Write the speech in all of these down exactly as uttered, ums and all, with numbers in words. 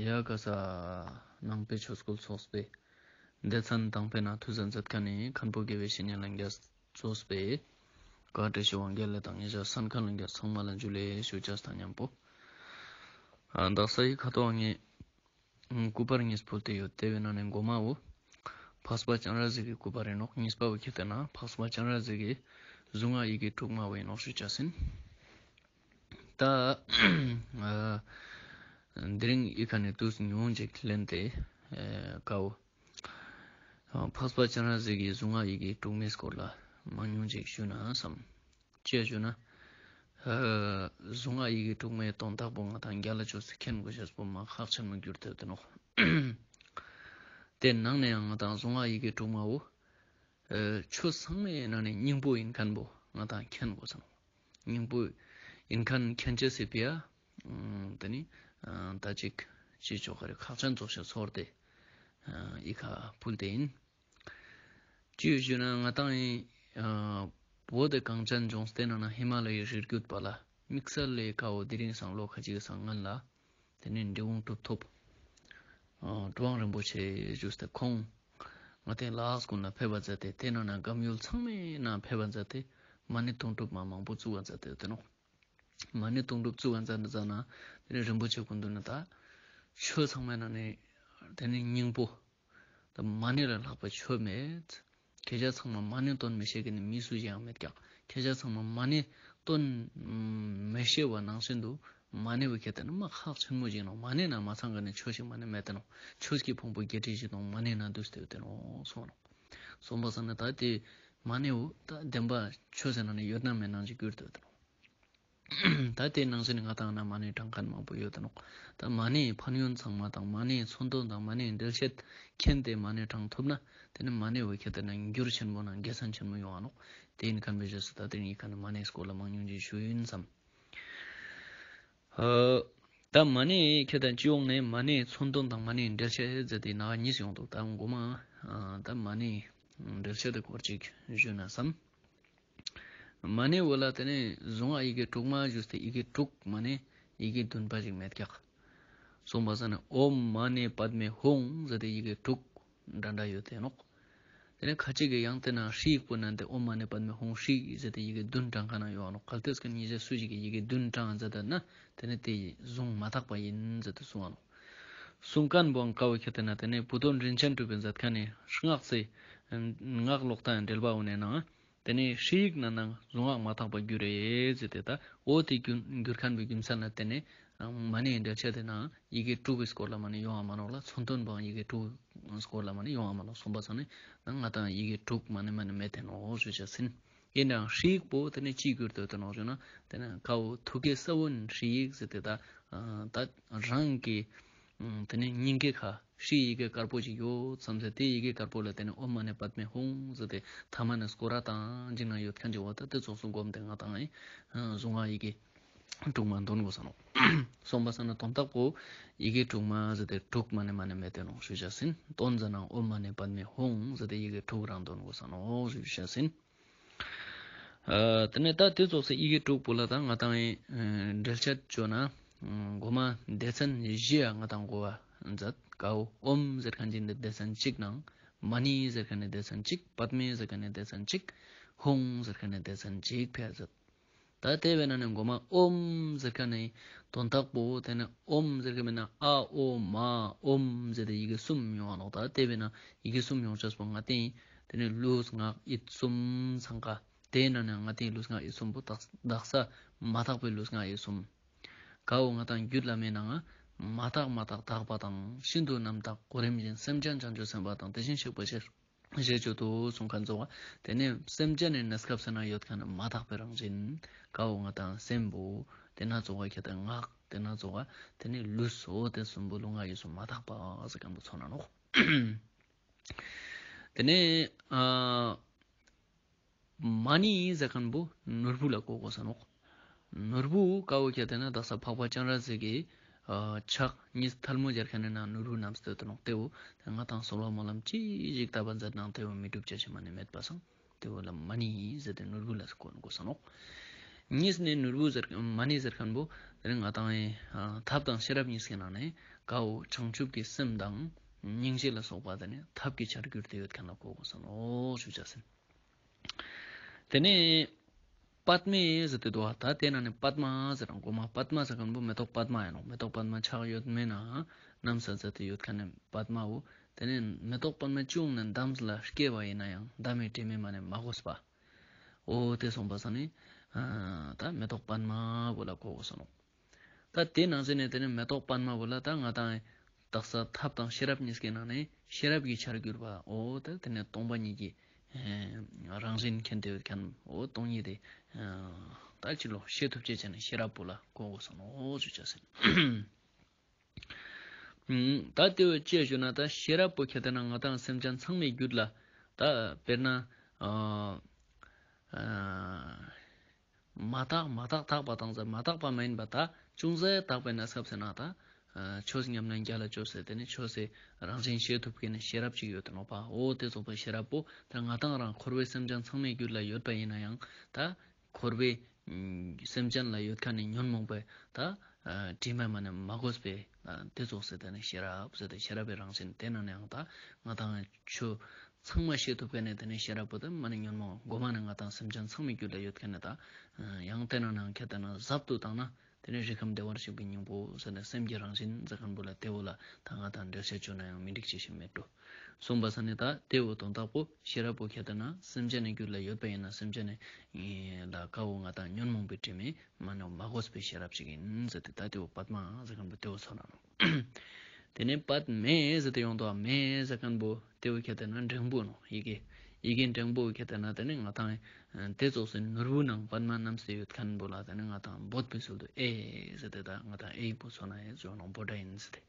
ཡ་ག་ས་ནང་པའི་ཆོས་སྐུལ་ཚོགས་པའི་སྡེ་ཚན་དང་པོའི་ནང་ཐུགས་བཞེད་མཛད་མཁན་ནི་མཁན་པོ་དགེ་བའི་བཤེས་གཉེན་ལྷན་རྒྱས་ཚོགས་པའི་བཀའ་དྲིན་ཆེ་དབང་རྒྱལ་ལེ་དང་ཉེ་ཞ་གསན་མཁན་ལྷན་རྒྱས་ཚང་མ་ལ་ཇུ་ལེ་ཞུ་ཅེས་དང་མཉམ་པོ། ཨ་དག་ས་ཡི་ཁ་ཐོག་ངས་སྐུ་པར་གཉིས་ཕུལ་ཏེ་ཡོད། དེ་བའི་ནང་ནས་མགོ་མ་བོ་འཕགས་པ་སྤྱན་རས་གཟིགས་ཀྱི་སྐུ་པར་ཡིན་ནོག། གཉིས་པ་བོ་ཁྱེར་ཏེ་ན་འཕགས་པ་སྤྱན་རས་གཟིགས་ཀྱི་གཟུངས་སྔགས་ཡི་གེ་དྲུག་མ་བོ་ཡིན་ནོག་ཞུ་ཅེས་ཡིན། ད་ཨ་དེ་རིང་ཡི་ཁ་ནས་དུས་ཉུང་ཅིག་ལེན་ཏེ་ཨ་ཀ་བོ་འཕགས་པ་སྤྱན་རས་གཟིགས་ཀྱི་གཟུངས་སྔགས་ཡི་གེ་དྲུག་མའི་སྐོར་ལ་མང་ཉུང་ཅིག་ཞུ་ན་བསམ། ཅི་ཞུ་ན། ཨ་གཟུངས་སྔགས་ཡི་གེ་དྲུག་མའི་དོན་དག་པོ་ང་དང་རྒྱལ་ལ་ཅོས་སེ་མཁྱེན་དགོས་ཤེས་པོ་མ་ཁག་ཆེན་མོ་གྱུར་ཏེ་ཡོད་ནོག། དེ་ནང་ནས་ཡང་ང་དང་གཟུངས་སྔགས་ཡི་གེ་དྲུག་མ་བོ་ཨ་ཆོས་ཚང་མའི་ནང་ནས་སྙིང་པོ་ཡིན་མཁན་པོ་ང་དང་མཁྱེན་དགོས་ས་ནོག། སྙིང་པོ་ཡིན་མཁན་མཁྱེན་ཅེས་སི་ཕི་ཡ་ཨ་དེ་ནི་ཨ་ད་ཅིག་ཅི་ཅོ་ག་རེ་ཁག་ཅན་ཙོགས་ཤིག་ཚོར་ཏེ་ཨ་ཡི་ཁ་ཕུལ་ཏེ་ཡིན། ཅི་ཞུ་ན་ང་དང་ཨི་ཨ་བོད་དི་གངས་ཅན་ལྗོངས་དེ་ནང་ན་ཧི་མ་ལ་ཡའི་རི་རྒྱུད་པ་ལ་དམིགས་བསལ་ལས་ཀ་བོ་དེ་རིང་སང་ལོ་ཁ་ཅིག་སང་སྔན་ལ་དེ་ནས་འབྲི་གུང་གྲུབ་ཐོབ་ཨ་གྲུབ་དབང་རིན་པོ་ཆེ་ཞུས་ཏེ་ཁོང་ང་དང་ལ་དྭགས་ཀུན་ལ་ཕེབས་པ་མཛད་དེ་དེ་ནང་ན་སྒམ་ཡུལ་ཚང་མའི་ནང་ཕེབས་པ་མཛད་དེ་མ་ཎི་དུང་སྒྲུབ་མ་མང་པོ་བཙུགས་པ་མཛད་དེ་ཡོད་ནོག། མ་ཎི་དུང་སྒྲུབ་བཙུགས་པ་མཛད་ན་མཛད་ན་དེ་ནས་རིན་པོ་ཆེ་སྐུ་མདུན་ན་ད་ཆོས་ཚང་མའི་ནང་ནས་དེ་ནས་སྙིང་པོ་ད་མ་ཎི་ལས་ལྷག་པའི་ཆོས་མེད། ཁྱེད་ཅག་ཚང་མ་མ་ཎི་འདོན་མི་ཤེས་མཁན་ནི་མི་སུ་ཞིག་ཡང་མེད་ཀྱག། ཁྱེད་ཅག་ཚང་མ་མ་ཎི་འདོན་མི་ཤེས་པ་ནང་བཞིན་དུ་མ་ཎི་བོ་ཁྱེར་ཏེ་ན་མ་ཁག་ཆེན་མོ་ཞིག་ནོག། མ་ཎི་ནང་མ་ཚང་མཁན་ནི་ཆོས་ཤིག་མ་ཎི་མེད་དེ་ནོག། ཆོས་ཀྱི་ཕུང་པོ་བརྒྱད་ཁྲི་བཞི་སྟོང་མ་ཎི་ནང་འདུས་ཏེ་ཡོད་དེ་ནོག་གསུངས་ནོག། གསུངས་པ་སང་ན་ད་དེ་མ་ཎི་བོ་ད་བདེན་པ་ཆོས་ཟེར་ན་ནི་ཡོད་ན་མེད་ན་ཅིག་གྱུར་ཏེ་ཡོད་དེ་ནོག། ད་དེ་ནང་བཞིན་ང་དང་ན་མ་ཎི་བགྲང་མཁན་མང་པོ་ཡོད་དེ་ནོག། ད་མ་ཎིའི་ཕན་ཡོན་ཚང་མ་དང་མ་ཎིའི་མཚོན་དོན་དང་མ་ཎིའི་འགྲེལ་བཤད་མཁྱེན་ཏེ་མ་ཎི་བགྲང་ཐུབ་ན་དེ་ནི་མ་ཎི་བོ་ཁྱེར་ཏེ་ན་འགྱུར་ཆེན་པོ་ན་དགེ་མཚན་ཆེན་མོ་ཡོང་ང་ནོག། དེ་ཡིན་མཁན་བོའི་རྗེས་སུ་ད་དེ་ནི་ཡི་ཁ་ནས་མ་ཎིའི་སྐོར་ལ་མང་ཉུང་ཅིག་ཞུ་ཡིན་བསམ། ཨ་ད་མ་ཎི་ཁྱེར་ཏེ་སྤྱི་ཡོངས་ནས་མ་ཎིའི་མཚོན་དོན་དང་མ་ཎིའི་འགྲེལ་བཤད་ཟེར་ཏེ་ནང་གཉིས་ཡོང་འདུག། ད་མགོ་མ་ཨ་ད་མ་ཎིའི་འགྲེལ་བཤད་དེ་སྐོར་ཅིག་ཞུ་ན་བསམ། མ་ཎི་བོ་ལ་དེ་ནས་གཟུངས་སྔགས་ཡི་གེ་དྲུག་མ་ཞུས་ཏེ་ཡི་གེ་དྲུག་མ་ཎི་ཡི་གེ་བདུན་པ་ཞིག་མེད་ཀྱག། གསུངས་པ་སང་ན་ཨོཾ་མ་ཎི་པདྨེ་ཧཱུྃ་ཟེར་ཏེ་ཡི་གེ་དྲུག་འདྲ་འདྲ་ཡོད་དེ་ནོག། དེ་ནས་ཁ་ཅིག་གི་ཡང་དེ་ན་ཧྲཱིཿ་པོ་ནང་དེ་ཨོཾ་མ་ཎི་པདྨེ་ཧཱུྃ་ཧྲཱིཿ་ཟེར་ཏེ་ཡི་གེ་བདུན་བགྲང་མཁན་ཡོད་ནོག། གལ་ཏེ་ཀ་ཉེ་ཞ་སུ་ཞིག་གི་ཡི་གེ་བདུན་བགྲང་མཛད་ད་ན་དེ་ནས་དེ་གཟུངས་མ་དག་པ་ཡིན་ཟེར་ཏེ་གསུངས་ནོག། གསུང་མཁན་བོའང་ཀ་བོ་ཁྱེར་ཏེ་ན་དེ་ནས་བུ་སྟོན་རིན་ཆེན་གྲུབ་པའི་མཛད་མཁན་ནི་སྔགས་སི་སྔགས་ཀློག་སྟངས་འགྲེལ་པ་འོ་ནས་ནང་དེ་ནས་ཧྲཱིཿ་ནང་ན་གཟུངས་སྔགས་མ་དག་པ་འགྱུར་རེ་ཟེར་ཏེ་ད་འོ་དེ་འགྱུར་འགྱུར་མཁན་བོའི་རྒྱུ་མཚན་ལ་དེ་ནས་མ་ཎིའི་འགྲེལ་བཤད་དེ་ནང་ཡི་གེ་དྲུག་གི་སྐོར་ལ་མ་ཎི་ཡོང་བ་མ་ནོག་ལ། མཚོན་དོན་བོའང་ཡི་གེ་དྲུག་གི་སྐོར་ལ་མ་ཎི་ཡོང་བ་མ་ནོག། གསུངས་པ་སང་ནི་ང་དང་ཡི་གེ་དྲུག་མ་ཎི་མ་ཎི་མེད་དེ་ནོག་ཞུ་ཅེས་ཡིན། ཡིན་ནའང་ཧྲཱིཿ་པོ་དེ་ནས་ཅི་འགྱུར་ཏེ་ཡོད་དེ་ནོག་ཞུ་ན་དེ་ནས་ཀ་བོ་ཐུགས་ཀའི་ས་བོན་ཧྲཱིཿ་ཟེར་ཏེ་ད་ད་རང་གི་དེ་ནས་སྙིང་གའི་ཁ་ཧྲཱིཿ་ཡི་གེ་དཀར་པོ་ཅིག་ཡོད་བསམ་སྟེ་དེ་ཡི་གེ་དཀར་པོ་ལ་དེ་ནས་ཨོཾ་མ་ཎི་པདྨེ་ཧཱུྃ་ཟེར་ཏེ་ཐ་མ་ནས་སྐོར་ར་བཏང་ཅིག་ན་ཡོད་མཁན་ཅིག་བོ་ད་དེ་ཙོགས་སུ་སྒོམ་སྟེ་ང་དང་ཨེ་གཟུངས་སྔགས་ཡི་གེ་དྲུག་མ་འདོན་དགོས་ས་ནོག། གསུངས་པ་སང་ན་དོན་དག་པོ་ཡི་གེ་དྲུག་མ་ཟེར་ཏེ་དྲུག་མ་ཎི་མ་ཎི་མེད་དེ་ནོག་ཞུ་ཅེས་ཡིན། དོན་ཟེར་ན་ཨོཾ་མ་ཎི་པདྨེ་ཧཱུྃ་ཟེར་ཏེ་ཡི་གེ་དྲུག་རང་འདོན་དགོས་ས་ནོག་ཞུ་ཅེས་ཡིན། ཨ་དེ་ནས་ད་དེ་ཙོགས་སེ་ཡི་གེ་དྲུག་པོ་ལ་ད་ང་དང་ཨེ་འགྲེལ་བཤད་བཅོ་ན་མགོ་མ་སྡེ་ཚན་བཞི་ཡ་ང་དང་གོ་བ་མཛད། ཀ་བོ་ཨོཾ་ཟེར་མཁན་ཅིག་འདི་སྡེ་ཚན་གཅིག་ནང་མ་ཎི་ཟེར་མཁན་ནི་སྡེ་ཚན་གཅིག། པདྨེ་ཟེར་མཁན་ནི་སྡེ་ཚན་གཅིག། ཧཱུྃ་ཟེར་མཁན་ནི་སྡེ་ཚན་གཅིག་ཕེ་མཛད། ད་དེ་བས་ན་ནི་མགོ་མ་ཨོཾ་ཟེར་མཁན་ནི་དོན་དག་པོ་དེ་ནི་ཨོཾ་ཟེར་མཁན་མེད་ན་ཨ་ཨོ་མ་ཨོཾ་ཟེར་ཏེ་ཡི་གེ་གསུམ་ཡོང་བ་ནོག། ད་དེ་བས་ན་ཡི་གེ་གསུམ་ཡོང་ཅེས་པོ་ང་དེ་དེ་ནི་ལུས་ངག་ཡིད་གསུམ་ཚང་ཀ། དེ་ན་ནི་ང་དེ་ལུས་ངག་ཡིད་གསུམ་པོ་དག་དག་ས་མ་དག་པའི་ལུས་ངག་ཡིད་གསུམ། ཀ་བོ་ང་དང་རྒྱུད་བླ་མའི་ནང་མ་དག་མ་དག་དག་པ་དང་ཤིན་ཏུ་རྣམ་དག་གོ་རིམ་བཞིན་སེམས་ཅན་བྱང་ཆུབ་སེམས་དཔའ་དང་དེ་བཞིན་གཤེགས་པ་ཞེས་ཞེས་བརྗོད་དོ་གསུང་མཁན་ཙོགས་པ། དེ་ནས་སེམས་ཅན་ནི་གནས་སྐབས་སུ་ན་ཡོད་མཁན་མ་དག་པའི་རང་བཞིན། ཀ་བོ་ང་དང་སེམས་པོ། དེ་ན་ཙོགས་པ་ཁྱེད་དང་ངག། དེ་ན་ཙོགས་པ་དེ་ནས་ལུས་སོ་དེ་གསུམ་པོ་ལུས་ངག་ཡིད་གསུམ་མ་དག་པ་ཟེར་མཁན་པོ་མཚོན་ན་ནོག། དེ་ནས་ཨ་མ་ཎི་ཟེར་མཁན་པོ་ནོར་བུ་ལ་གོ་དགོས་ས་ནོག། ནོར་བུ་ཀ་བོ་ཁྱེད་དེ་ན་དག་ས་འཕགས་པ་སྤྱན་རས་གཟིགས་ཀྱི་ཨ་ཕྱག་གཉིས་ཐལ་མོ་སྦྱར་མཁན་ནི་ནང་ནོར་བུ་བསྣམས་ཏེ་ཡོད་དེ་ནོག། དེ་བོ་དེ་ང་དང་གསོལ་བ་སྨོན་ལམ་ཅི་ཞིག་བཏབ་པ་མཛད་ནའང་དེ་བོ་མི་འགྲུབ་ཅེས་ཤིག་མ་ཎི་མེད་པ་སང་དེ་བོ་ལ་མ་ཎི་ཟེར་ཏེ་ནོར་བུ་ལ་གོ་དགོས་ས་ནོག། གཉིས་ནས་ནོར་བུ་ཟེར་མ་ཎི་ཟེར་མཁན་པོ་ དེ་ནི་ང་ཏང་ཨེ་ཐབས་དང་ཤེས་རབ་གཉིས་ཀྱི་ནང་ནས་ཀ་བོ་བྱང་ཆུབ་ཀྱི་སེམས་དང་སྙིང་རྗེ་ལ་སོགས་པ་དེ་ནི་ཐབས་ཀྱི་ཆར་གྱུར་ཏེ་ཡོད་མཁན་ལ་གོ་དགོས་སོ་ནོ་ཞུ་ཅེས་ཨིན། དེ་ནས་པདྨེ་ཟེར་ཏེ་འདུག་པ། ད་དེ་ནང་ནས་པདྨ་ཟེར་རང་གོ་མ། པདྨ་ཟེར་མཁན་པོ་མེ་ཏོག་པདྨ་ཡིན་ནོག། མེ་ཏོག་པདྨ་ཆགས་ཡོད་མེད་ན་ནམ་ས་ཟེར་ཏེ་ཡོད་མཁན་ནི་པདྨ་བོ། དེ་ནས་མེ་ཏོག་པདྨ་ཅུང་ནས་འདམ་ལ་སྐྱེ་བ་ཡིན་ན་ཡང་འདམ་མི་དྲི་མས་མ་ནས་མ་གོས་པ། འོ་དེ་སོང་པ་ས་ནི་ད་མེ་ཏོག་པདྨ་བོ་ལ་གོ་དགོས་སོ་ནོག། ད་དེ་ནང་ཟེར་ནས་དེ་ནི་མེ་ཏོག་པདྨ་བོ་ལ་ད་ང་ཏང་དག་ས་ཐབས་དང་ཤེས་རབ་གཉིས་ཀྱི་ནང་ནས་ཤེས་རབ་ཀྱི་ཆར་གྱུར་པ། འོ་ད་དེ་ནི་སྟོང་པ་ཉིད་ཀྱི་རང་བཞིན་མཁྱེན་ཏེ་ཡོད་མཁན། འོ་སྟོང་ཉིད་དེ་ད་ཅི་ལོ་ཤེས་ཐུབ་ཅེས་ཅན་ནི་ཤེས་རབ་པོ་ལ་གོ་དགོས་སོ་ནོ་ཞུ་ཅེས་ཨིན། ད་དེ་བོ་ཅི་ཞུ་ན་ད་ཤེས་རབ་པོ་ཁྱེར་ཏེ་ན་ང་ཏང་སེམས་ཅན་ཚང་མའི་རྒྱུད་ལ་ད་དཔེར་ན་ཨ་ཨ་མ་དག་མ་དག་དག་པ་དང་ཟེར་མ་དག་པ་མ་ཡིན་པ་ད་ཅུང་ཟད་དག་པའི་གནས་སྐབས་ཟེར་ན་ད་ཨ་ཆོས་ཉམས་ལེན་རྒྱ་ལ་ཅོས་ཟེར་དེ་ནི་ཆོས་སི་རང་བཞིན་ཤེས་ཐུབ་མཁན་ནི་ཤེས་རབ་ཅིག་ཡོད་དེ་ནོག་པ། འོ་དེ་ཚོགས་པའི་ཤེས་རབ་པོ་ད་ང་ཏང་རང་འཁོར་བའི་སེམས་ཅན་ཚང་མའི་རྒྱུད་ལ་ཡོད་པ་ཡིན་ན་ཡང་ད་འཁོར་བའི་སེམས་ཅན་ལ་ཡོད་མཁན་ནི་ཉོན་མོངས་པའི་ད་དྲི་མ་མ་ནས་མ་གོས་པའི་དེ་ཚོགས་ཟེར་དེ་ནི་ཤེས་རབ་ཟེར་ཏེ་ཤེས་རབ་པའི་རང་བཞིན་དེ་ནང་ནའང་ད་ང་ཏང་ཆོས་ཚང་མ་ཤེས་ཐུབ་མཁན་ནི་དེ་ནི་ཤེས་རབ་པོ་དེ་མ་ནི་ཉོན་མོངས་གོ་མ་ནི་ང་ཏང་སེམས་ཅན་ཚང་མའི་རྒྱུད་ལ་ཡོད་མཁན་ནི་ད་ཡང་དེ་ནང་ནའང་ཁྱེར་ཏེ་ན་ཟབ་ཏུ་བཏང་ན་དེ་ནི་རིགས་ཁམས་བདེ་བར་གཤེགས་པའི་སྙིང་པོ་ཟེར་ནས་སེམས་ཀྱི་རང་བཞིན་ཟེར་མཁན་པོ་ལ་དེ་བོ་ལ་ད་ང་ཏང་འགྲེལ་བཤད་བཅོ་ན་ཡང་མི་འགྲིག་ཅེས་ཤིག་མེད་འགྲོ། གསུངས་པ་ས་ནི་ད་དེ་བོ་དོན་དག་པོ་ཤེས་རབ་པོ་ཁྱེར་ཏེ་ན་སེམས་ཅན་ནི་རྒྱུད་ལ་ཡོད་པ་ཡིན་ན་སེམས་ཅན་ནི་ལ་ཀ་བོ་ང་ཏང་ཉོན་མོངས་པའི་དྲི་མས་མ་ནོག་མ་གོས་པའི་ཤེས་རབ་ཅིག་ཡིན་ཟེར་ཏེ་ད་དེ་བོ་པདྨ་ཟེར་མཁན་པོ་དེ་བོ་ཚོ་ན་ནོག། དེ་ནས་པདྨེ་ཟེར་ཏེ་ཡོང་དོ། མེ་ཟེར་མཁན་པོ་དེ་བོ་ཁྱེར་ཏེ་ན་འགྲེང་བུ་ནོག། ཡི་གེ་ཡི་གེ་འགྲེང་བུ་ཁྱེར་ཏེ་ན་དེ་ནི་ང་ཏང་དེ་ཚོགས་སུ་ནོར་བུ་ནང་པདྨ་བསྣམས་ཏེ་ཡོད་མཁན་པོ་ལ་དེ་ནི་ང་ཏང་འབོད་པའི་ཚུལ་དུ་ཨེ་ཟེར་ཏེ་ད་ང་ཏང་ཨེ་ཡིག་པོ་ཚོ་ན་ཡེ་ཚོ་ནོག་འབོད་སྒྲ་ཡིན་ཟེར་ཏེ།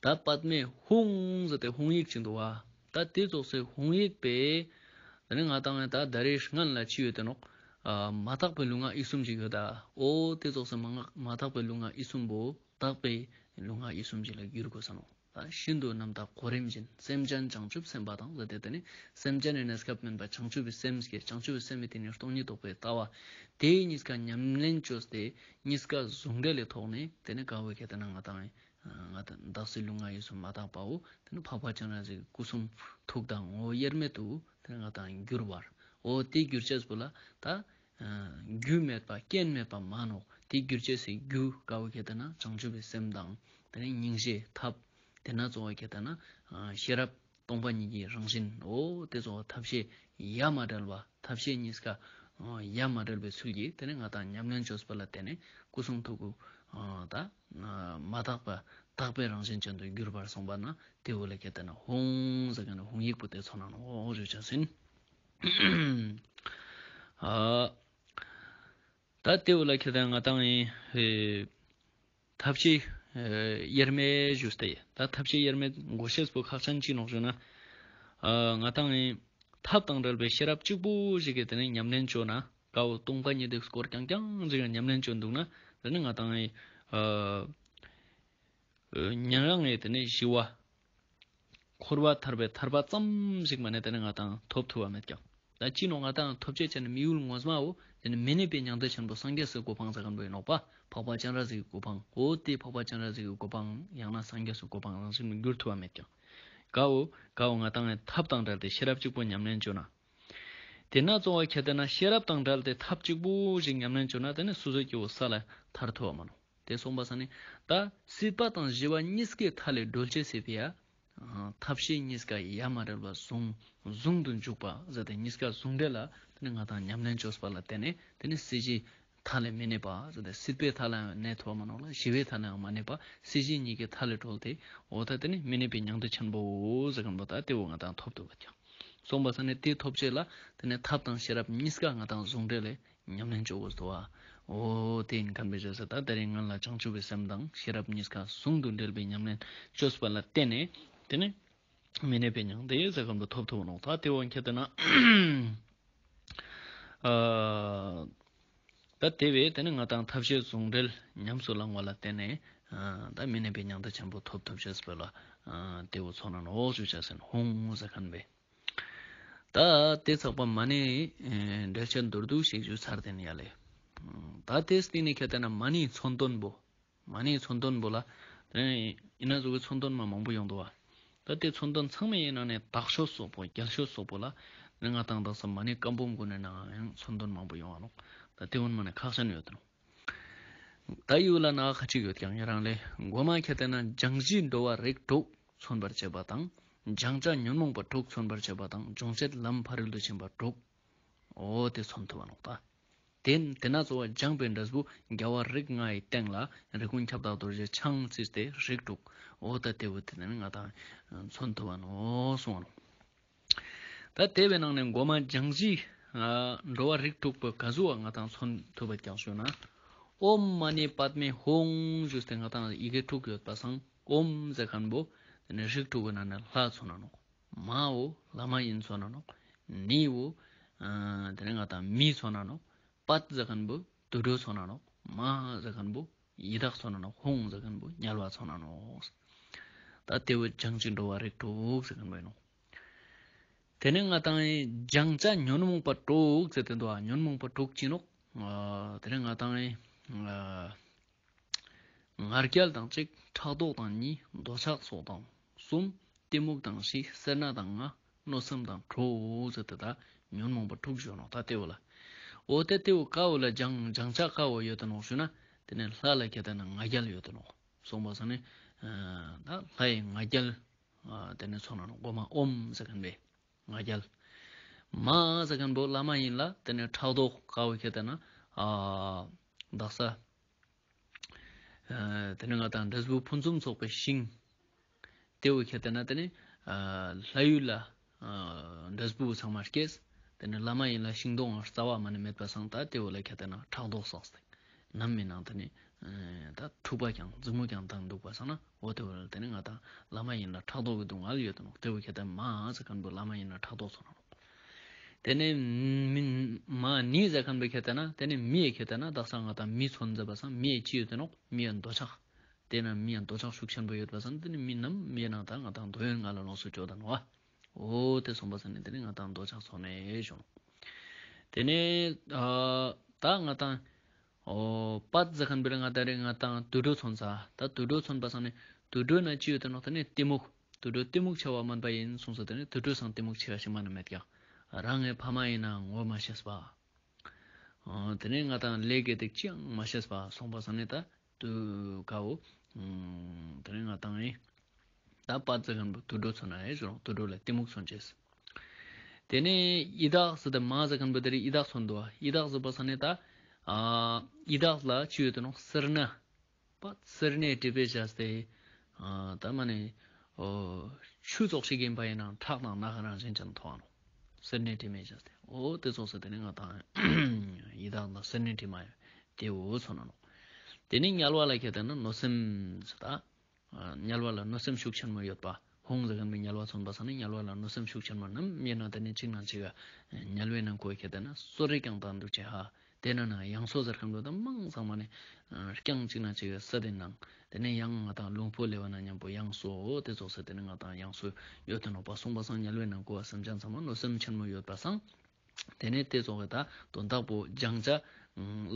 ད་པདྨེ་ཧཱུྃ་ཟེར་ཏེ་ཧཱུྃ་ཡིག་ཅིག་འདུག་པ། ད་དེ་ཚོགས་སུ་ཧཱུྃ་ཡིག་པས་དེ་ནི་ང་ཏང་ད་ད་རེས་སྔན་ལ་ཅི་ཡོད་དེ་ནོག། ཨ་མ་དག་པའི་ལུས་ངག་ཡིད་གསུམ་ཅིག་ཡོད་ད། འོ་དེ་ཚོགས་སུ་མ་ངག་མ་དག་པའི་ལུས་ངག་ཡིད་གསུམ་པོ་དག་པའི་ལུས་ངག་ཡིད་གསུམ་ཅིག་ལ་འགྱུར་དགོས་ས་ནོག། ད་ཤིན་ཏུ་རྣམ་དག་གོ་རིམ་བཞིན། སེམས་ཅན་བྱང་ཆུབ་སེམས་དཔའ་དང་ཟེར་ཏེ་དེ་ནི་སེམས་ཅན་ནི་གནས་སྐབས་མིན་པ་བྱང་ཆུབ་པའི་སེམས་ཀྱི་བྱང་ཆུབ་པའི་སེམས་ཀྱི་དེ་ནི་སྟོང་ཉིད་རྟོགས་པའི་ལྟ་བ་དེ་གཉིས་ཀ་ཉམས་ལེན་བཅོས་ཏེ་གཉིས་ཀ་ཟུང་འབྲེལ་ལས་ཐོག་ནས་དེ་ནི་ཀ་བོ་ཁྱེར་ཏེ་ན་ང་ཏང་ང་ཏང་བདག་སྲིད་ལུས་ངག་ཡིད་གསུམ་མ་དག་པ་བོ་དེ་ནི་འཕགས་པ་སྤྱན་རས་གཟིགས་སྐུ་གསུང་ཐུགས་དང་ངོ་བོ་དབྱེར་མེད་དུ་དེ་ནི་ང་ཏང་འགྱུར་བར། འོ་དེ་འགྱུར་ཅེས་པོ་ལ་ད་རྒྱུ་མེད་པ་རྐྱེན་མེད་པ་མ་ནོག། དེ་འགྱུར་ཅེས་སི་རྒྱུ་ཀ་བོ་ཁྱེར་ཏེ་ན་བྱང་ཆུབ་པའི་སེམས་དང་དེ་ནི་སྙིང་རྗེ་ཐབས་དེ་ན་གཙོ་བོ་ཁྱེར་ཏེ་ན་ཤེས་རབ་སྟོང་པ་ཉིད་ཀྱི་རང་བཞིན། འོ་དེ་ཚོ་ཐབས་ཤེས་ཡ་མ་བྲལ་བ། ཐབས་ཤེས་གཉིས་ཀ་ཡ་མ་བྲལ་བའི་ཚུལ་གྱིས་དེ་ནི་ང་ཏང་ཉམས་ལེན་བཅོས་པ་ལ་བརྟེན་ནས་སྐུ་གསུང་ཐུགས་ཀྱི་ད་མ་དག་པ་དག་པའི་རང་བཞིན་ཅན་དུ་གྱུར་པར་གསུངས་པ་ན་དེ་བོ་ལ་ཁྱེར་ཏེ་ན་ཧཱུྃ་ཟེར་མཁན་ནི་ཧཱུྃ་ཡིག་པོ་དེ་ཚོ་ན་ནོག་ཞུ་ཅེས་ཨིན། ཨ་ད་དེ་བོ་ལ་ཁྱེར་ཏེ་ན་ང་ཏང་ཨེ་ཐབས་ཤེས་ཨེ་དབྱེར་མེད་ཞུས་ཏེ། ད་ཐབས་ཤེས་དབྱེར་མེད་གོ་ཤེས་པོ་ཁག་ཅན་ཅིག་ནོག་ཞུ་ན། ཨ་ང་ཏང་ཨེ་ཐབས་དང་བྲལ་བའི་ཤེས་རབ་གཅིག་པུ་ཞིག་གིས་དེ་ནི་ཉམས་ལེན་བཅོ་ན་ཀ་བོ་སྟོང་པ་ཉིད་དེ་སྐོར་རྐྱང་རྐྱང་ཞིག་གི་ཉམས་ལེན་བཅོ་འདུག་ན་དེ་ནི་ང་ཏང་ཨེ་ཨ་ཉན་རང་ངེ་དེ་ནི་ཞི་བ། འཁོར་བ་ཐར་པའི་ཐར་པ་ཙམ་ཞིག་མ་ནས་དེ་ནི་ང་ཏང་ཐོབ་ཐུབ་པ་མེད་ཀྱང་། ད་ཅི་ནོག་ང་ཏང་ཐོབ་ཅེས་ཅན་ནི་དམིགས་ཡུལ་ངོ་མ་བོ་དེ་ནི་མི་གནས་པའི་མྱང་འདས་ཆེན་པོ་སངས་རྒྱས་སི་གོ་འཕང་ཟེར་མཁན་པོ་ཡིན་ནོག་པ། འཕགས་པ་སྤྱན་རས་གཟིགས་ཀྱི་གོ་འཕང་། འོ་དེ་འཕགས་པ་སྤྱན་རས་གཟིགས་ཀྱི་གོ་འཕང་ཡང་ན་སངས་རྒྱས་སི་གོ་འཕང་རང་བཞིན་འགྱུར་ཐུབ་པ་མེད་ཀྱང་། ཀ་བོ་ཀ་བོ་ང་ཏང་ངི་ཐབས་དང་བྲལ་ཏེ་ཤེས་རབ་གཅིག་པོ་ཉམས་ལེན་བཅོ་ན། དེ་ན་གཙོ་བོ་ཁྱེར་ཏེ་ན་ཤེས་རབ་དང་བྲལ་ཏེ་ཐབས་གཅིག་པུ་ཞིག་ཉམས་ལེན་བཅོ་ན་དེ་ནི་སོ་སོ་སྐྱེ་བོ་ས་ལ་ཐར་ཐུབ་པ་མ་ནོག། དེ་གསུངས་པ་ས་ནི་ད་སྲིད་པ་དང་ཞི་བ་གཉིས་ཀའི་མཐའ་ལས་སྒྲོལ་ཅེས་སི་ཕི་ཡ། ཐབས་ཤེས་གཉིས་ཀ་ཡ་མ་བྲལ་བ་ཟུང་ཟུང་དུ་འཇུག་པ་ཟེར་ཏེ་གཉིས་ཀ་ཟུང་འབྲེལ་ལ་དེ་ནི་ང་ཏང་ཉམས་ལེན་བཅོས་པ་ལ་བརྟེན་ནས་དེ་ནི་སྲིད་ཞིའི་མཐའ་ལས་མི་གནས་པ་ཟེར་ཏེ་སྲིད་པའི་མཐའ་ལ་ཡང་གནས་ཐུབ་པ་མ་ནོག་ལ་ཞི་བའི་མཐའ་ལ་ཡང་མ་གནས་པ་སྲིད་ཞི་གཉིས་ཀའི་མཐའ་ལས་གྲོལ་ཏེ་འོ་ད་དེ་ནི་མི་གནས་པའི་མྱང་འདས་ཆེན་པོ་ཟེར་མཁན་པོ་ད་དེ་བོ་ང་ཏང་ཐོབ་ཐུབ་པ་ཀྱང་། གསུངས་པ་ས་ནི་དེ་ཐོབ་ཅེས་ལ་དེ་ནི་ཐབས་དང་ཤེས་རབ་གཉིས་ཀ་ང་ཏང་ཟུང་འབྲེལ་ལས་ཉམས་ལེན་བཅོ་དགོས་འདུག་པ། འོ་དེ་ཡིན་མཁན་པོའི་རྗེས་སུ་ད་དེ་རིང་སྔན་ལ་བྱང་ཆུབ་པའི་སེམས་དང་ཤེས་རབ་གཉིས་ཀ་ཟུང་དུ་འབྲེལ་བའི་ཉམས་ལེན་བཅོས་པ་ལ་བརྟེན་ནས་དེ་ནི་མི་གནས་པའི་མྱང་འདས་ཟེར་མཁན་པོ་ཐོབ་ཐུབ་ནོག། ད་དེ་བོ་ཁྱེར་ཏེ་ན་ཨ་ད་དེ་བས་དེ་ནི་ང་ཏང་ཐབས་ཤེས་ཟུང་འབྲེལ་ཉམས་སུ་བླང་བ་ལ་བརྟེན་ནས་ཨ་ད་མི་གནས་པའི་མྱང་འདས་ཆེན་པོ་ཐོབ་ཐུབ་ཅེས་པོ་ལ་ཨ་དེ་བོ་ཚོ་ན་ནོག་ཞུ་ཅེས་ཨིན། ཧཱུྃ་ཟེར་མཁན་པོ། ད་དེ་ཚགས་པ་མ་ནི་འགྲེལ་བཤད་མདོར་བསྡུས་ཤིག་ཞུ་ཚར་ཏེ་ནི་ཡ་ལེ། ད་དེའི་སྟེང་ནས་ཁྱེར་ཏེ་ན་མ་ཎིའི་མཚོན་དོན་པོ། མ་ཎིའི་མཚོན་དོན་པོ་ལ། དེ་ནས་ཡིན་ན་ཟུག་གི་མཚོན་དོན་མ་མང་པོ་ཡོང་འདུག་བ། ད་དེ་མཚོན་དོན་ཚང་མའི་ནང་ནས་དག་ཤོས་སོགས་པོ་རྒྱལ་ཤོས་སོགས་པོ་ལ། དེ་ནས་ང་དང་དག་ས་མ་ཎི་བཀའ་འབུམ་གུན་ནི་ནང་ཡང་མཚོན་དོན་མང་པོ་ཡོང་བ་ནོག། ད་དེ་བོ་མ་ནི་ཁག་ཅན་ཡོད་དེ་ནོག། ད་ཡུལ་ལ་ན་ཁ་ཅིག་ཡོད་ཀྱང་ཡ་རང་ལས་མགོ་མ་ཁྱེར་ཏེ་ན་སྦྱང་གཞི་འགྲོ་བ་རིགས་དྲུག་མཚོན་པར་བྱེད་པ་དང་། སྦྱང་བྱ་ཉོན་མོངས་པ་དྲུག་མཚོན་པར་བྱེད་པ་དང་། སྦྱོང་བྱེད་ལམ་ཕ་རོལ་ཏུ་ཕྱིན་པ་དྲུག། འོ་དེ་མཚོན་ཐུབ་བ་ནོག་ད། དེ་དེ་ན་གཙོ་བོ་སྦྱངས་པའི་འབྲས་བུ་རྒྱལ་བ་རིགས་ལྔའི་སྟེང་ལ་རིགས་ཀུན་ཁྱབ་བདག་རྡོ་རྗེ་འཆང་བརྩིས་ཏེ་རིགས་དྲུག། འོ་ད་དེ་བོ་དེ་ནི་ང་དང་མཚོན་ཐུབ་བ་ནོག་གསུངས་བ་ནོག། ད་དེ་བའི་ནང་ནས་མགོ་མ་སྦྱང་གཞི་འགྲོ་བ་རིགས་དྲུག་པོ་ག་ཟུག་ང་དང་མཚོན་ཐུབ་པ་ཀྱང་ཞུ་ན། ཨོཾ་མ་ཎི་པདྨེ་ཧཱུྃ་ཞུས་ཏེ་ང་དང་ཡི་གེ་དྲུག་ཡོད་པ་སང་ཨོཾ་ཟེར་མཁན་པོ་དེ་ནི་རིགས་དྲུག་གི་ནང་ནས་ལྷ་མཚོན་ན་ནོག། མ་བོ་བླ་མ་ཡིན་མཚོན་ན་ནོག། ཎི་བོ་དེ་ནི་ང་དང་མི་མཚོན་ན་ནོག། པད་ཟེར་མཁན་པོ་དུད་འགྲོ་མཚོན་ན་ནོག། མ་ཧཱ་ཟེར་མཁན་པོ་ཡི་དྭགས་མཚོན་ན་ནོག། ཧཱུྃ་ཟེར་མཁན་པོ་དམྱལ་བ་མཚོན་ན་ནོག། ད་དེ་བོ་སྦྱང་གཞི་འགྲོ་བ་རིགས་དྲུག་ཟེར་མཁན་པོ་ཡིན་ནོག། དེ་ནས་ང་དང་སྦྱང་བྱ་ཉོན་མོངས་པ་དྲུག་ཟེར་ཏེ་འདུག། ཨ་ཉོན་མོངས་པ་དྲུག་ཅི་ནོག། ཨ་དེ་ནས་ང་དང་ཨ་ང་རྒྱལ་དང་གཅིག། ཕྲག་དོག་དང་གཉིས། འདོད་ཆགས་སོགས་དང་གསུམ། གཏི་མུག་དང་བཞི། སེར་སྣ་དང་ལྔ། གནོད་སེམས་དང་དྲུག་ཟེར་ཏེ་ད་ཉོན་མོངས་པ་དྲུག་ཞུ་ནོག། ད་དེ་བོ་ལ། འོ་དེ་དེ་བོ་ཀ་བོ་ལ་སྦྱང་སྦྱང་བྱ་ཀ་བོ་ཡོད་དེ་ནོག་ཞུ་ན། དེ་ནས་ལྷ་ལ་ཁྱེར་ཏེ་ན་ང་རྒྱལ་ཡོད་དེ་ནོག། གསུངས་པ་སང་ནི་ད་ལྷའི་ང་རྒྱལ་དེ་ནས་མཚོན་ན་ནོག། མགོ་མ་ཨོཾ་ཟེར་མཁན་པོའི་ང་རྒྱལ། མ་ཧཱ་ཟེར་མཁན་པོ་བླ་མ་ཡིན་ལ། དེ་ནས་ཕྲག་དོག་ཀ་བོ་ཁྱེར་ཏེ་ན་ཨ་དག་ས། ཨ་དེ་ནས་ང་དང་འབྲས་བུ་ཕུན་སུམ་ཚོགས་པའི་ཤིང་། དེ་བོ་ཁྱེར་ཏེ་ན་དེ་ནས་ཨ་ལྷ་ཡུལ་ལ་ཨ་འབྲས་བུ་ཚང་མ་སྐྱེས། དེ་ནས་བླ་མ་ཡིན་ལ་ཤིང་སྡོང་རྩ་བ་མ་ནས་མེད་པ་སང་ད་དེ་བོ་ལ་ཁྱེར་ཏེ་ན་ཕྲག་དོག་བསགས་ཏེ་ནམ་མི་ནང་དེ་ནས་ཨ་ད་འཁྲུག་པ་ཀྱང་འཛིང་མོ་ཀྱང་བཏང་འདུག་པ་སང་ན། འོ་དེ་བོ་ལ་དེ་ནས་ང་དང་བླ་མ་ཡིན་ལ་ཕྲག་དོག་གི་སྡུག་བསྔལ་ཡོད་དེ་ནོག། དེ་བོ་ཁྱེར་ཏེ་མ་ཧཱ་ཟེར་མཁན་པོ་བླ་མ་ཡིན་ལ་ཕྲག་དོག་མཚོན་ན་ནོག། དེ་ནས་མི་མ་ཎི་ཟེར་མཁན་པོ་ཁྱེར་ཏེ་ན་དེ་ནས་མི་ཡ་ཁྱེར་ཏེ་ན་དག་ས་ང་དང་མི་མཚོན་མཛད་པ་སང་མི་ཡ་ཅི་ཡོད་དེ་ནོག། མི་ཡ་འདོད་ཆགས། དེ་ན་མི་ཡ་འདོད་ཆགས་ཤུགས་ཆེན་པོ་ཡོད་པ་སང་དེ་ནས་མི་ནམ་མི་ཡ་ནང་ད་ང་དང་འདོད་ཡོན་ལྔ་ལ་ལོངས་སུ་སྤྱོད་དེ་ནོག། འོ་དེ་གསུངས་པ་སང་ནི་དེ་ནས་ང་དང་འདོད་ཆགས་མཚོན་ནས་བྱུང་། དེ་ནས་ཨ་ད་ང་དང་འོ་པད་ཟེར་མཁན་པོ་ལ་ང་དང་རེ་ང་དང་དུད་འགྲོ་མཚོན་ས། ད་དུད་འགྲོ་མཚོན་པ་སང་ནི་དུད་འགྲོ་ན་ཅི་ཡོད་དེ་ནོག། དེ་ནས་གཏི་མུག། དུད་འགྲོ་གཏི་མུག་ཆེ་བ་མན་པ་ཡིན་གསུངས་ས། དེ་ནས་དུད་འགྲོ་སང་གཏི་མུག་ཆེ་བ་ཞིག་མ་ནས་མེད་ཀྱང་། རང་ངི་ཕ་མ་ཡིན་ན་ངོ་མ་ཤེས་པ། ཨ་དེ་ནས་ང་དང་ལས་དགེ་སྡིག་ཅི་ཡང་མ་ཤེས་པ་སོང་པ་སང་ནི་ད་དུ་ཀ་བོ་ཨ་དེ་ནས་ང་དང་ཨེ་ད་པད་ཟེར་མཁན་པོ་དུད་འགྲོ་མཚོན་ན་ཨེ་ཞུ་རུང་། དུད་འགྲོ་ལ་གཏི་མུག་མཚོན་ཅེས། དེ་ནས་ཡི་དྭགས་ཟེར་ཏེ་མ་ཧཱ་ཟེར་མཁན་པོ་དེ་རིང་ཡི་དྭགས་མཚོན་འདུག། ཡི་དྭགས་ཟེར་པ་སང་ནི་ད་ཨ་ཡི་དྭགས་ལ་ཅི་ཡོད་དེ་ནོག། སེར་སྣ། པད་སེར་སྣའི་དྲི་མས་བྱས་ཏེ་ཨ་ད་མ་ནི་འོ་ཆུ་ཙོགས་ཤིག་ཡིན་པ་ཡིན་ནའང་ཁྲག་དང་རྣག་ཁ་རང་བཞིན་ཅན་མཐོང་བ་ནོག། སེར་སྣའི་དྲི་མས་བྱས་ཏེ། འོ་དེ་ཙོགས་ཟེར་དེ་ནི་ང་དང་ཡི་དྭགས་ལ་སེར་སྣའི་དྲི་མ་དེ་བོ་མཚོན་ན་ནོག། དེ་ནས་དམྱལ་བ་ལ་ཁྱེར་ཏེ་ན་གནོད་སེམས་ཟེར་ད། ཨ་དམྱལ་བ་ལ་གནོད་སེམས་ཤུགས་ཆེན་མོ་ཡོད་པ། ཧཱུྃ་ཟེར་མཁན་པོ་དམྱལ་བ་མཚོན་པ་སང་ནི་དམྱལ་བ་ལ་གནོད་སེམས་ཤུགས་ཆེན་མོ་ནམ་མེད་ན་དེ་ནི་གཅིག་ན་གཅིག་ག་དམྱལ་བའི་ནང་ཁོ་ཁྱེར་ཏེ་ན་གསོད་རེས་ཀྱང་བཏང་འདུག་ཅེས་ཧ། དེ་ན་ན་ཡང་སོ་ཟེར་མཁན་པོ་ད་མང་ཚང་མ་ནི་རྐྱང་གཅིག་ན་གཅིག་ག་ས་དེ་ནང་དེ་ནས་ཡང་ང་དང་རླུང་པོ་ལེན་པ་ན་མཉམ་པོ་ཡང་སོ་དེ་ཙོགས་ཟེར་དེ་ནས་ང་དང་ཡང་སོ་ཡོད་དེ་ནོག་པ། གསུངས་པ་སང་དམྱལ་བའི་ནང་ཁོ་བ་སེམས་ཅན་ཚང་མ་གནོད་སེམས་ཆེན་མོ་ཡོད་པ་སང་། དེ་ནས་དེ་ཙོགས་ཀྱི་ད་དོན་དག་པོ་སྦྱང་བྱ་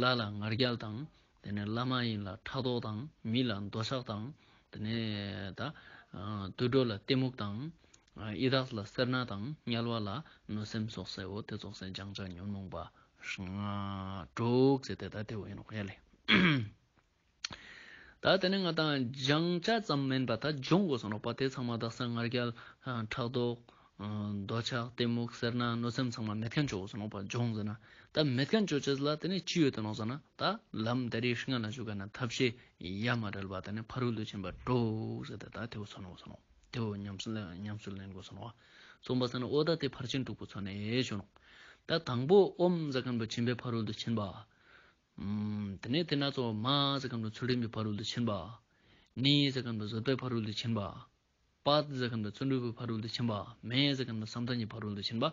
ལྷ་ལ་ང་རྒྱལ་དང་། དེ་ནས་བླ་མ་ཡིན་ལ་ཕྲག་དོག་དང་། མི་ལ་འདོད་ཆགས་དང་། དེ་ནས་ད་དུད་འགྲོ་ལ་གཏི་མུག་དང་། ཡི་དྭགས་ལ་སེར་སྣ་དང་། དམྱལ་བ་ལ་གནོད་སེམས་སོགས་ཟེར། འོ་དེ་ཙོགས་སེ་སྦྱང་བྱ་ཉོན་མོངས་པ་ལྔ་དྲུག་ཟེར་ཏེ་ད་དེ་བོ་ཡིན་ནོག་ཡ་ལེ། ད་དེ་ནས་ང་དང་སྦྱང་བྱ་ཙམ་མིན་པ་ད་སྦྱོང་དགོས་སོ་ནོག་པ། དེ་ཚང་མ་དག་ས་ང་རྒྱལ་ཕྲག་དོག་འདོད་ཆགས་གཏི་མུག་སེར་སྣ་གནོད་སེམས་ཚང་མ་མེད་མཁན་བཅོ་དགོས་སོ་ནོག་པ། སྦྱོང་ཟེར་ན་ད་མེད་མཁན་བཅོ་ཅེས་ལ་དེ་ནས་ཅི་ཡོད་དེ་ནོག་ཟེར་ན། ད་ལམ་དེ་རིང་སྔ་ན་ཞུ་ག་ན་ཐབས་ཤེས་ཡ་མ་བྲལ་བ་དེ་ནས་ཕ་རོལ་ཏུ་ཕྱིན་པ་དྲུག་ཟེར་ཏེ་ད་དེ་བོ་མཚོན་དགོས་སོ་ནོག། དེ་བོ་ཉམས་སུ་ཉམས་སུ་ལེན་དགོས་སོ་ནོག། གསུངས་པ་ཟེར་ན་འོ་ད་དེ་ཕར་ཕྱིན་དྲུག་པོ་མཚོན་ནས་ཞུ་ནོག། ད་དང་པོ་ཨོཾ་ཟེར་མཁན་པོ་ཕྱིན་པའི་ཕ་རོལ་ཏུ་ཕྱིན་པ། ཨམ་དེ་ནས་དེ་ན་གཙོ་བོ་མ་ཧཱ་ཟེར་མཁན་པོ་ཚུལ་ཁྲིམས་ཀྱི་ཕ་རོལ་ཏུ་ཕྱིན་པ། ཎི་ཟེར་མཁན་པོ་བཟོད་པའི་ཕ་རོལ་ཏུ་ཕྱིན་པ། པད་ཟེར་མཁན་པོ་བརྩོན་འགྲུས་ཀྱི་ཕ་རོལ་ཏུ་ཕྱིན་པ། མེ་ཟེར་མཁན་པོ་བསམ་གཏན་གྱི་ཕ་རོལ་ཏུ་ཕྱིན་པ།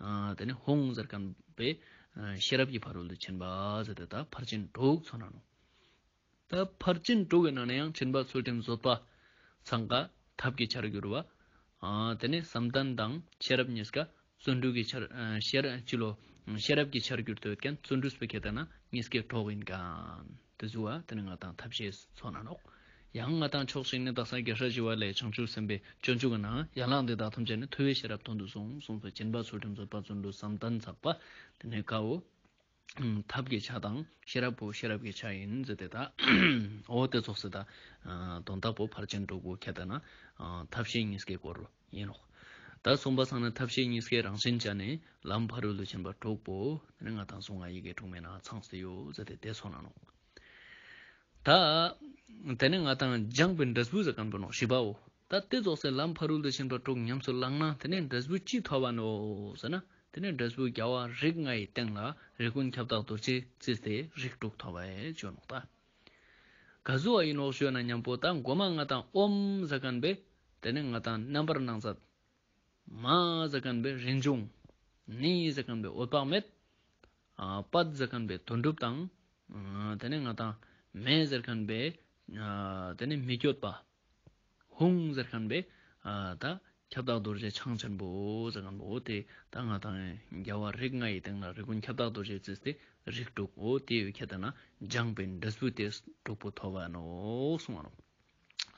ཨ་དེ་ནས་ཧཱུྃ་ཟེར་མཁན་པོའི་ཨ་ཤེས་རབ་ཀྱི་ཕ་རོལ་ཏུ་ཕྱིན་པ་ཟེར་ཏེ་ད་ཕར་ཕྱིན་དྲུག་མཚོན་ན་ནོག། ད་ཕར་ཕྱིན་དྲུག་གི་ནང་ནས་ཡང་ཕྱིན་པ་ཚུལ་ཁྲིམས་བཟོད་པ་ཚང་ཀ་ཐབས་ཀྱི་ཆར་གྱུར་པ། ཨ་དེ་ནས་བསམ་གཏན་དང་ཤེས་རབ་གཉིས་ཀ་བརྩོན་འགྲུས་ཀྱི་ཆར་ཨ་ཤེས་རབ་ཅི་ལོ། ཤེས་རབ་ཀྱི་ཆར་གྱུར་ཏོ་ཡོད་ཁན་བརྩོན་འགྲུས་པོ་ཁྱད་ད་ན་ཉིས་ཀའི་གྲོགས་ཨིན་ཁན་ཏེ་ཟུག་པ་ཏེ་ནེ་ང་དང་ཐབས་ཤེས་མཚོན་ན་ནོག། ཡང་ང་དང་ཕྱོགས་ཤིག་ནེ་དག་ས་རྒྱལ་སྲས་ཞི་བ་ལྷའི་བྱང་ཆུབ་སེམས་དཔའི་སྤྱོད་འཇུག་གི་ནང་ཡན་ལག་འདི་དག་ཐམས་ཅད་ནི་ཐུབ་པའི་ཤེས་རབ་དོན་དུ་གཟུང་གསུངས་པའི་སྦྱིན་པ་ཚུལ་ཁྲིམས་བཟོད་པ་བརྩོན་འགྲུས་བསམ་གཏན་བསགས་པ་ཏེ་ནེ་ཀ་བོ་ཐབས་ཀྱི་ཆ་དང་ཤེས་རབ་པོ་ཤེས་རབ་ཀྱི་ཆ་ཨིན་ཟེར་ཏེ་ད་འོ་ཏེ་ཙོགས་སེ་ད་དོན་དག་པོ་ཕར་ཕྱིན་དྲུག་པོ་ཁྱད་ད་ན་ཐབས་ཤེས་ཉིས་ཀའི་སྐོར་ཨིན་ནོག། ད་གསུངས་པ་སང་ན་ཐབས་ཤེས་ཉིས་ཀའི་རང་བཞིན་ཅན་ནི་ལམ་ཕ་རོལ་ཏུ་ཕྱིན་པ་དྲུག་པོ་ཏེ་ནེ་ང་དང་གཟུངས་སྔགས་ཡི་གེ་དྲུག་མའི་ནང་ཚང་སྟེ་ཡོད་ཟེར་ཏེ་ཏེ་མཚོན་ན་ནོག། ད་ཏེ་ནེ་ང་དང་སྦྱངས་པའི་འབྲས་བུ་ཟེར་ཁན་པོ་ནོག་བཞི་པའོ། ད་ཏེ་ཙོགས་སེ་ལམ་ཕ་རོལ་ཏུ་ཕྱིན་པ་དྲུག་ཉམས་སུ་བླངས་ན་ཏེ་ནེ་འབྲས་བུ་ཅི་ཐོབ་བ་ནོག་ཟེར་ན་ཏེ་ནེ་འབྲས་བུ་རྒྱལ་བ་རིགས་ལྔའི་སྟེང་ལ་རིགས་ཀུན་ཁྱབ་བདག་རྡོ་རྗེ་རྩིས་ཏེ་རིགས་དྲུག་ཐོབ་པ་ཅོ་ནོག་ད། ག་ཟུག་པ་ཨིན་ནོག་ཞུ་ན་ཉམ་པོ་ད་གོ་མ་ང་དང་ཨོཾ་ཟེར་ཁན་པོ་ཏེ་ནེ་ང་དང་རྣམ་པར་སྣང་མཛད། མ་ཟེར་ཁན་པོ་རིན་འབྱུང་། ནི་ཟེར་ཁན་པོ་འོད་དཔག་མེད། ཨ་པད་ཟེར་ཁན་པོ་དོན་གྲུབ་དང་། ཨ་ཏེ་ནེ་ང་དང་མེ་ཟེར་ཁན་པོ་ཨ་ཏེ་ནེ་མི་བསྐྱོད་པ། ཧཱུྃ་ཟེར་ཁན་པོ་ཨ་ད་ཁྱབ་བདག་རྡོ་རྗེ་འཆང་ཆེན་པོ་ཟེར་ཁན་པོ་འོ་ཏེ་ད་ང་དང་རྒྱལ་བ་རིགས་ལྔའི་སྟེང་ལ་རིགས་ཀུན་ཁྱབ་བདག་རྡོ་རྗེ་རྩིས་ཏེ་རིགས་དྲུག་འོ་ཏེ་ཡོད་ཁྱད་ད་ན་སྦྱངས་པའི་འབྲས་བུ་ཏེ་དྲུག་པོ་ཐོབ་བ་ནོག་གསུངས་པ་ནོག།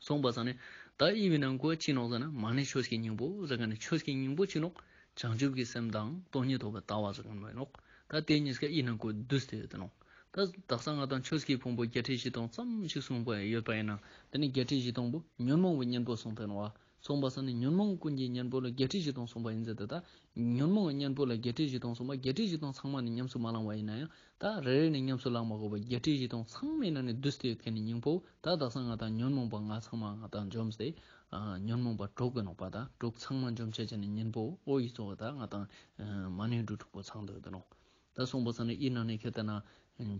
གསུངས་པ་སང་ནི་ད་ཨི་བི་ནང་ཀོ་ཅི་ནོག་ཟེར་ན་མ་ཎི་ཆོས་ཀྱི་སྙིང་པོ་ཟེར་ཁན་ནི་ཆོས་ཀྱི་སྙིང་པོ་ཅི་ནོག། བྱང་ཆུབ་ཀྱི་སེམས་དང་སྟོང་ཉིད་རྟོགས་པའི་ལྟ་བ་ཟེར་ཁན་པོ་ཨིན་ནོག། ད་ཏེ་ཉིས་ཀ་ཨི་ནང་ཀོ་བསྡུས་ཏེ་ཡོད་དེ་ནོག། ད་དག་ས་ང་དང་ཆོས་ཀྱི་ཕུང་པོ་བརྒྱད་ཁྲི་བཞི་སྟོང་ཙམ་ཞིག་གསུངས་པ་ཡོད་པ་ཨིན་ན་ཏེ་ནེ་བརྒྱད་ཁྲི་བཞི་སྟོང་པོ་ཉོན་མོངས་པའི་གཉེན་པོ་གསུངས་ཏེ་ནོག་པ། གསུངས་པ་སང་ནི་ཉོན་མོངས་ཀུན་གྱི་གཉེན་པོ་ལ་བརྒྱད་ཁྲི་བཞི་སྟོང་གསུངས་པ་ཨིན་ཟེར་ཏེ་ད། ཉོན་མོངས་ཀྱི་གཉེན་པོ་ལ་བརྒྱད་ཁྲི་བཞི་སྟོང་གསུངས་པ་བརྒྱད་ཁྲི་བཞི་སྟོང་ཚང་མ་ནི་ཉམས་སུ་མ་བླངས་པ་ཨིན་ན་ཡང་ད་རེ་རེ་ནི་ཉམས་སུ་བླངས་མ་དགོས་པ་བརྒྱད་ཁྲི་བཞི་སྟོང་ཚང་མའི་ནང་ནེ་བསྡུས་ཏེ་ཡོད་ཁན་ནི་སྙིང་པོ་ད་དག་ས་ང་དང་ཉོན་མོངས་པ་ལྔ་ཚང་མ་ང་དང་འཇོམས་ཏེ་ཨ་ཉོན་མོངས་པ་དྲུག་གི་ནོག་པ་ད་དྲུག་ཚང་མ་འཇོམས་བྱེད་ཅན་ནི་གཉེན་པོ་འོ་ཡི་ཙོགས་ད་ང་དང་མ་ཎི་འབྲུ་དྲུག་པོ་ཚང་སྟེ་ཡོད་དེ་ནོག། ད་གསུངས་པ་སང་ནི་ཨི་ནང་ནེ་ཁྱད་ད་ན་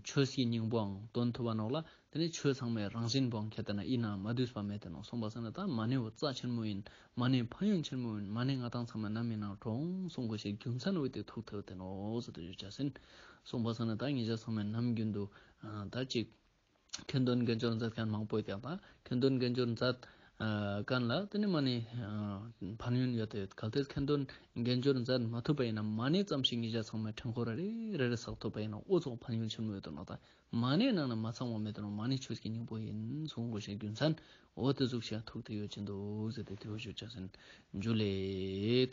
ཆོས་ཀྱི་སྙིང་པོའང་དོན་ཐོབ་པ་ནོག་ལ། ཏེ་ནེ་ཆོས་ཚང་མའི་རང་བཞིན་པོའང་ཁྱད་ད་ན་ཨི་ནང་མ་བསྡུས་པ་མེད་དེ་ནོག། གསུངས་པ་སང་ནི་ད་མ་ཎི་བོ་རྩ་ཆེན་མོ་ཨིན། མ་ཎི་ཕན་ཡོན་ཆེན་མོ་ཨིན། མ་ཎི་ང་དང་ཚང་མའི་ནམ་ཨིན་ནང་དྲོངས་གསུང་དགོས་ཤེས་རྒྱུ་མཚན་འོ་ཏེ་ཐུག་ཐུབ་དེ་ནོག་ཟེར་ཏེ་ཞུ་ཅེས་ཨིན། གསུངས་པ་སང་ནི་ད་ཉེ་ཞ་ཚང་མའི་ནམ་རྒྱུན་དུ་ཨ་ད་ཅིག་ཁ་འདོན་དགེ་སྦྱོར་མཛད་ཁན་མང་པོ་ཡོད་ཀྱང་ད་ཁ་འདོན་དགེ་སྦྱོར་མཛད་ཨ་ཁན་ལ་ཏེ་ནེ་མ་ཎི་ཨ་ཕན་ཡོན་ཡོད་དེ་ཡོད། གལ་ཏེ་ཁ་འདོན་དགེ་སྦྱོར་མཛད་མ་ཐུབ་པ་ཨིན་ན་མ་ཎི་ཙམ་ཞིག་ཉེ་ཞ་ཚང་མའི་ཕྲེང་སྐོར་རེ་རེ་རེ་བསགས་ཐུབ་པ་ཨིན་ན་འོ་ཙོགས་ཕན་ཡོན་ཆེན་མོ་ཡོད་དེ་ནོག་ད། མ་ཎི་ནང་ན་མ་ཚང་བ་མེད་དེ་ནོག། མ་ཎི་ཆོས་ཀྱི་སྙིང་པོ་ཨིན་གསུང་དགོས་ཤེས་རྒྱུ་མཚན་འོ་ཏེ་ཟུག་ཤིག་ཐུག་སྟེ་ཡོད་ཅེན་དུག་ཟེར་ཏེ་ཏེ་བོ་ཞུ་ཅེས་ཨིན། ཇུ་ལེ།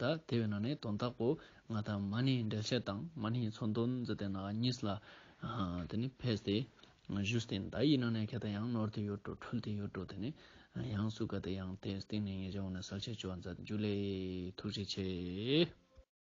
ད་ཏེ་བོའི་ནང་ནེ་དོན་དག་པོ་ང་དང་མ་ཎིའི་འགྲེལ་བཤད་དང་མ་ཎིའི་མཚོན་དོན་ཟེར་ཏེ་ནང་ཉིས་ལ་ཨ་ཏེ་ནེ་ཕེས་ཏེ་ཞུས་ཏེ་ཨིན། ད་ཨི་ནང་ནེ་ཁྱད་ད་ཡང་ནོར་ཏེ་ཡོད་འགྲོ་འཁྲུལ་ཏེ་ཡོད་འགྲོ་ཏེ་ནེ་ཡང་སུ་ག་ཏེ་ཡང་ཏེ་སྟིང་ནེ་ཉེ་ཞ་འོ་ན་གསལ་བཤད་ཅོ་བ་མཛད། ཇུ་ལེ། ཐུགས་རྗེ་ཆེ།